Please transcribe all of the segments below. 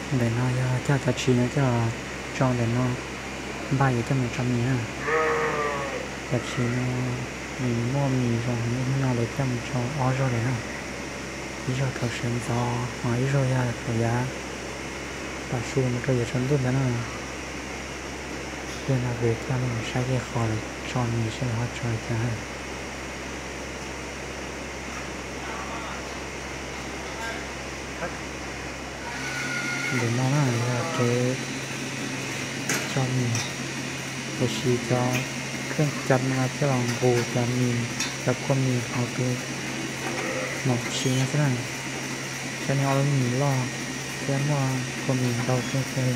Ntawm no yog coj cov tshis no coj tso ntawm no, npaj yuav coj mus tso mis na. Cov tshis no nws muaj mis zoo heev, hnub no lawv coj mus tso ob zaug lawm na. Ib zaug thaum sawv ntxov, ho ib zaug yog thaum yav tav su mus rau yav tsaus ntuj ntawd na. Pliag no kuv yuav coj nej mus saib kiag qhov lawv tso mis seb lawv ho tso li cas na. Ntawm no na yog kev tso mis, lawv siv cov kheej ca no coj los nqus cov mis, cov kua mis hauv tus maum tshis no xwb na. Cov niag ob lub mis loj thiab muaj kua mis ntau kawg thiab li.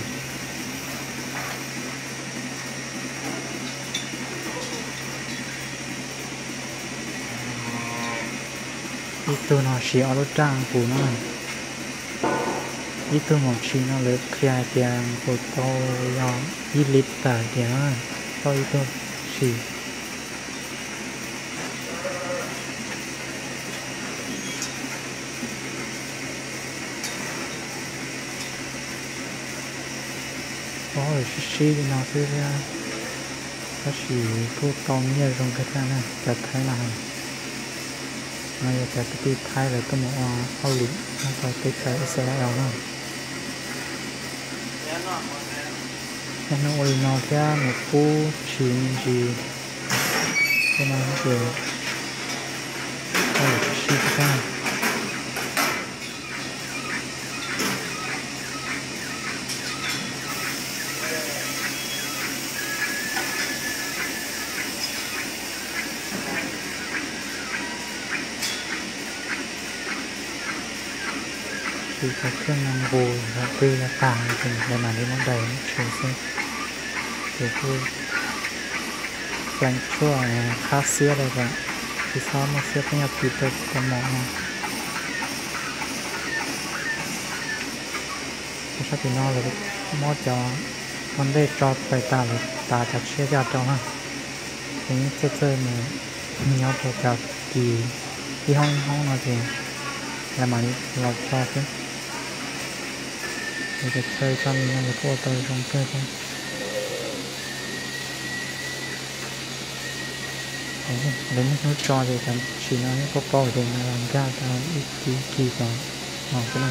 Ib tug no siv ob lub raj nqus no na. Ib tug maum tshis no lawv qhia hais tias nqus tau yog ib li tawm diam na, tau ib tug tshis. Ua hauj lwm sib sib li no xwb thiab, tab sis kuj tau nyiaj zoo kawg thiab na cov Thaib no. No yog cov kwv tij Thaib lawv tuaj mus ua hauj lwm nyob rau teb chaws Israel na. Niaj hnub ua li no thiab mus pub tshis me ntsis, tej no ces hauj lwm sib sib thiab. Siv cov kheej no nqus thaum twg yog tag ces lawv mam li muab dais mus tshis xwb. Ces kuj pleev tshuaj qhab xiab rau kom tsis txhob muaj xiab pheej yog tis rau kaus mom no. Sab tim no lawv muab cov ua ntej tso plaws tas lawm, tav cov tshiab coj rau na. Ces yeej txawj txawj mus nyob rau cov kis ib hoob ib hoob no ces lawv mam li los tso xwb. Ces cov chaw tso mis no lawv kuj ua tau zoo kawg thiab. Lawv niaj hnub tso ces cov tshis no yeej paub paub ces nws los nkag tau ib kis ib kis tom no xwb na.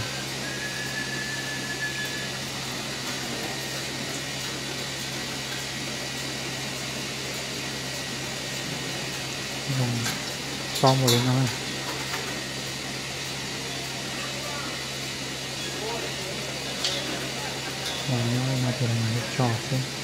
Zoo paub mus li no. Los nyob li no ces lawv mam li tso xwb.